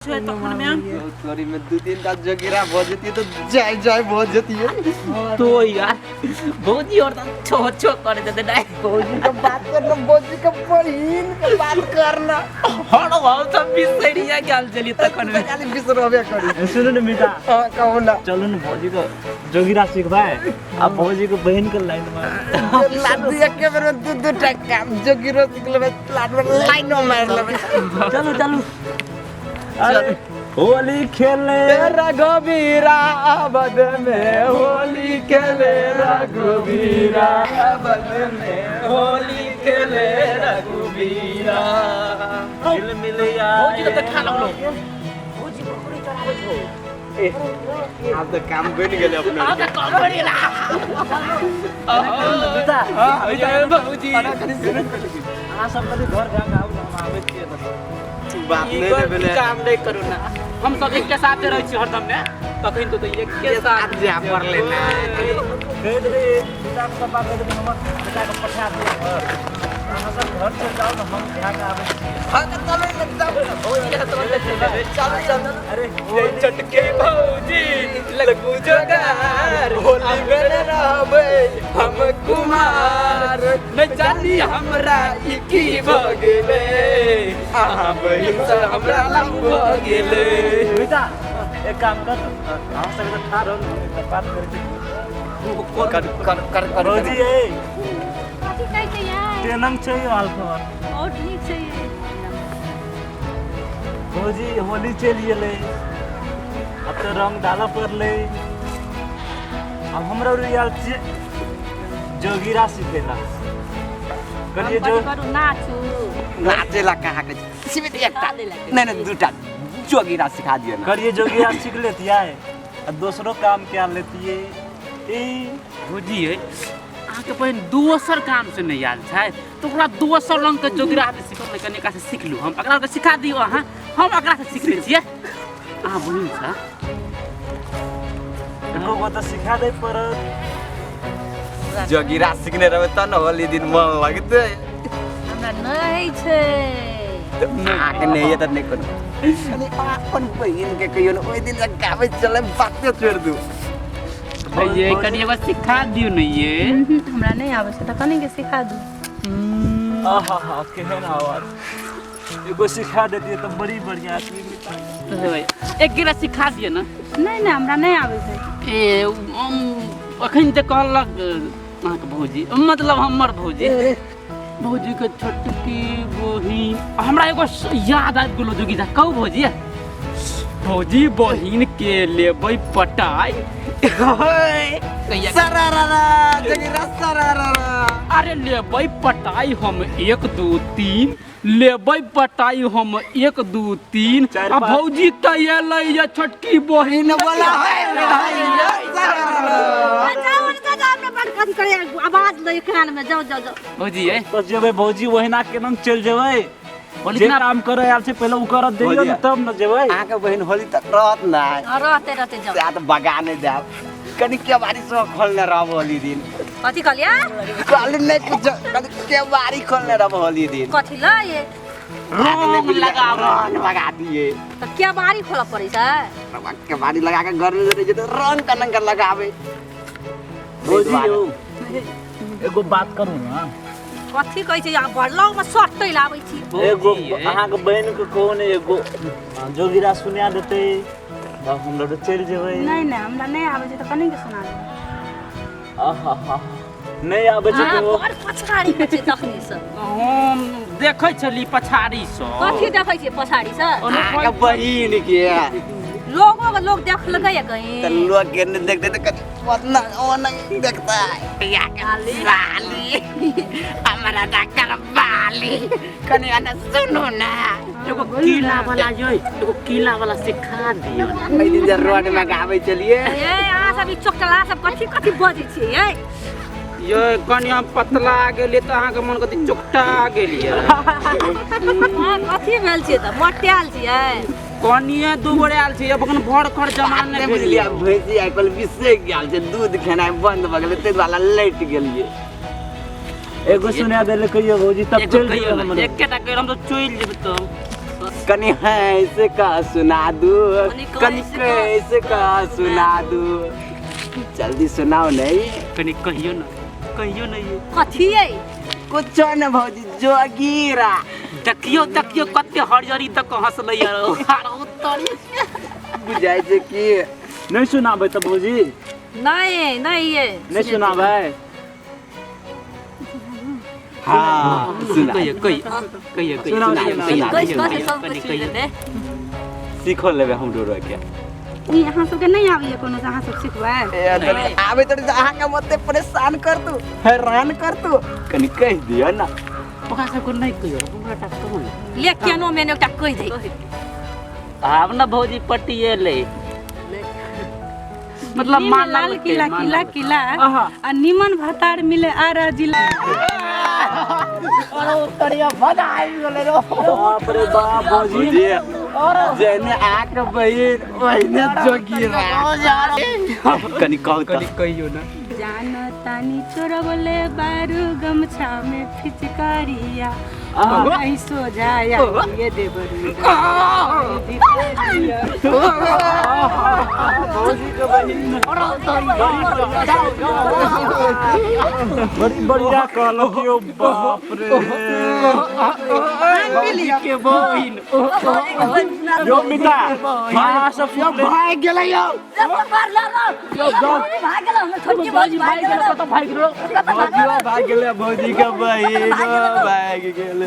छै तखन में तोरी में दू तीन टा जोगिरा भऽ जेतियै तऽ जाय जाय भऽ जेतियै। तो यार भौजी और तो छो छो कर देते नहीं। भौजी के बात करना, भौजी के बहिन के बात करना। हर हम सब बिसरिया गेल छलियै तखन में। खाली बिसरबे करी। सुनू ने मीता। हाँ, कहू ना। चलू ने भौजी के जोगिरा सिखबै आ भौजी के बहिन के लाइन मार। लादू एके बेर में दू दू टा काम, जोगिरो सीख लेबै, लाद में लाइनो मारि लेबै। चलू चलू। अरे होली खेले रघुवीरा अवध में, होली खेले रघुवीरा अवध में, होली खेले रघुवीरा मिल मिल। भौजी के देखा लगलो, भौजी बकरी चराबै छौ। आब तऽ काम बनि गेलै अपना। आब तऽ काम बनि गेला। भौजी अहाँ सब कभी घर जाके आउ ने, हम आबै छियै बस। बात नहि ने भेलै। काम नहि करू ना, हम सब एक के साथे रहै छी हरदम ने, तखन तो एक के साथ जाय पड़लै ने। कहि देबै पिताके पापा, कहि देबै हमर बेटाके पठा दियौ घर। अहाँ सब घर चलि जाउ ने, हम भए कऽ आबै छी। हाँ तऽ चलू ने, चलू चलू चलू। अरे चटके भौजी लगू जोगार, होली में रहबै हम कुमार, नहीं जानी हमरा ई की भऽ गेलै, अहाँ बहिन से हमरा लव भऽ गेलै। बेटा एक काम कर, अहाँ सब तऽ ठाढ़ हो ने, हम एकटा बात करै छी। कर कर कर कर। भौजी ए। कथी कहै छै यार? केनम छै हाल खबर? बहुत नीक छै। भौजी होली चलि गेलै, आब तऽ रंग डालऽ पड़लै। आब हमरा आयल छियै जोगिरा सिखेला, कहलियै हम जो कथी करू, नाचू? नाचेला कहाँ के सीमित एकटा नहीं नहीं, दूटा जोगिरा सिखा दियौ ने। कहलियै जोगिरा सीख लेतियै आ दोसरो काम कए लेतियै ई। भौजी यै, अहाँके बहिन दोसर काम से नहि आयल छै तऽ ओकरा दोसर रंगके जोगिरा सिखल नहि, कनि एकरासँ सीख लू। हम एकरा सिखा दियौ अहाँ, हम एकरासँ सीख लै छियै अहाँ बहिनसँ। एको गो तऽ सिखा दै पड़त। जोगिरा सिखने रहबै तब ने होली दिन मन लगतै। हमरा नहि छै। अहाँके नहि यऽ तऽ नहि कोनो, कनि अपन बहिन के कहियौ ने, ओहि दिन से गाबै चलै बाते छोड़ि दू। ये कनि एगो सिखा दियौ ने ये। हमरा नहि आबै छै तऽ कनिके सिखा दू। आहा हा, केहन आवाज! एगो सिखा देतियै तऽ बड़ी बढ़िया आदमी। एक गिरा सिखा दियौ ने। नहि नहि, हमरा नहि आबै छै। ए अखन तऽ कहलक अहाँके भौजी, मतलब हमर भौजी, भौजीके छोटकी बहिन। हमरा एगो याद आबि गेलो जोगिरा, कहू भौजी। भौजी बहिन के लेबै पटाइ कहिया? सरारा जोगिरा सरारा। अरे लेबै पटाइ हम 1 2 3, लेबै पटाइ हम 1 2 3 चारि आ पाँच। भौजी तऽ एलै ये छोटकी बहिन बोला है रे है रे सरारा। जाओ ने, जाओ, जाओ, हमरा बड़ कथी करे आवाज लै कान में, जाओ जाओ जाओ। भौजी ये तऽ जेबै भौजी, ओहिना केना चलि जेबै? होली जे दिना काम करे आयल छै पहिले ओ करत दियौ ने, भौजी। तब ने जेबै। अहाँके बहिन होली तक रहत ना? हाँ, रहते रहते जाओ। से तऽ बगा नहि देब, कनि केबाड़ी सब खोलने रहब होली दिन। कथी कहलियै? कहली नहि कुछ, कनि केबाड़ी खोलने रहब होली दिन। कथी लै? रंग लगाब। रंग लगा दिए। तऽ केबाड़ी खोलऽ पड़ै छै? केबाड़ी लगा के गर्मी रहै छै तऽ रंग कनन के लगाबै। भौजी यौ, एगो बात करू ने। कथी कहै छै? अहाँ बड़ लगमे सटै लए आबै छी। एगो भौजी ये। अहाँके बहिन के कहू ने, एगो जोगिरा सुना देतै तऽ हम लोग चलि जेबै। नहि नहि, हमरा नहि आबै छै तऽ कनिके सुना देबै। आहा हा, नहि आबै छै? अहाँ तऽ बड़ पछाड़ी मे छै तखनी से। हम देखै छली पछाड़ी सँ। कथी देखै छियै पछाड़ी से? अहाँके बहिन के लोगो के लोग देखलकै या कहीं? तऽ लोग के नहि देखते तऽ कनि ओतना ओ नहीं देखता है। साली हमरा डॉक्टर बाली, कनि अने सुनू ने। एगो किला वाला ये, एगो किला वाला सिखा दियौ ने। ओहि दिन जे रोड में गाबै चलिए। ए अहाँ सब ई चोकटला सब कथी कथी बजै छियै यै? ये कनि हम पतला गेलियै तऽ अहाँके मन कथी चोकटा गेलियै? अहाँ कथी भेल छियै तऽ मोटायल छियै? कनिये दू गोरे आयल छी, अब अखन भर खर जमा बात नहि नहि भेल। बुझलियै, भैंसी आइ काल्हि बिसरि गेल छै, दूध खेनाइ बन्द भऽ गेलै, ताहि दुआरे लटि गेलियै। एगो सुना देले कहियो भौजी, तब एगो चलि कहियौ जेबै ने, हमरो। एकेटा कहियौ, हम तऽ चलि जेबै तब। कनि हँस का सुना दू, कनि कैसे का सुना दू, जल्दी सुनाओ। नहीं कनि कहियो ना, कहियो नहीं। कथी है? कुछो न भौजी, जोगीरा। देखियो देखियो कते हरियरी तक हंसलै यार। बुझाइ छै कि नहीं सुनाबै तऽ भौजी? नहीं नहीं, ये नहीं सुनाबै। हाँ, सुना। कहियो कहियो कहियो कहियो। सुनाउ, सुनाउ। कहि कहि सब कुछ सुनि लेने। सीखो लेबै हमरो के। ई अहाँ सबके नहि आबैया कोनो से अहाँ सब सिखबै? ए, तनी आबै तनी अहाँके मते परेशान कर तू, हैरान कर तू, कनि कहि दिअ ना। ओकरा सबके नहीं कहियो, हमरा टा कहू ने। ले केनो मेने एकटा कहि दे। आब ना भौजी पटिएले, मतलब दिल्ली में मान लाल किला किला किला आ निमन भतार मिले आरा जिला। बाप रे बाप भौजी। भौजी, जेने आके बहिन ओहिने जोगीरा। कनि कहू तऽ। कनि कहियो ना। जान तानी चोरवले बारू गमछा में फिचकारिया, ऐसो जाया ये देवरू। भौजी के बहिन बड़ी बढ़िया कहलक यौ। बाप रे के बहिन। यौ मिता, अहाँ सब भागि गेलै यौ। भाग गेल हमर छोटकी भौजी, भाग गेल। कतऽ भागि गेलो? भौजी भागि गेलै, भौजी के बहिन भागि गेलै।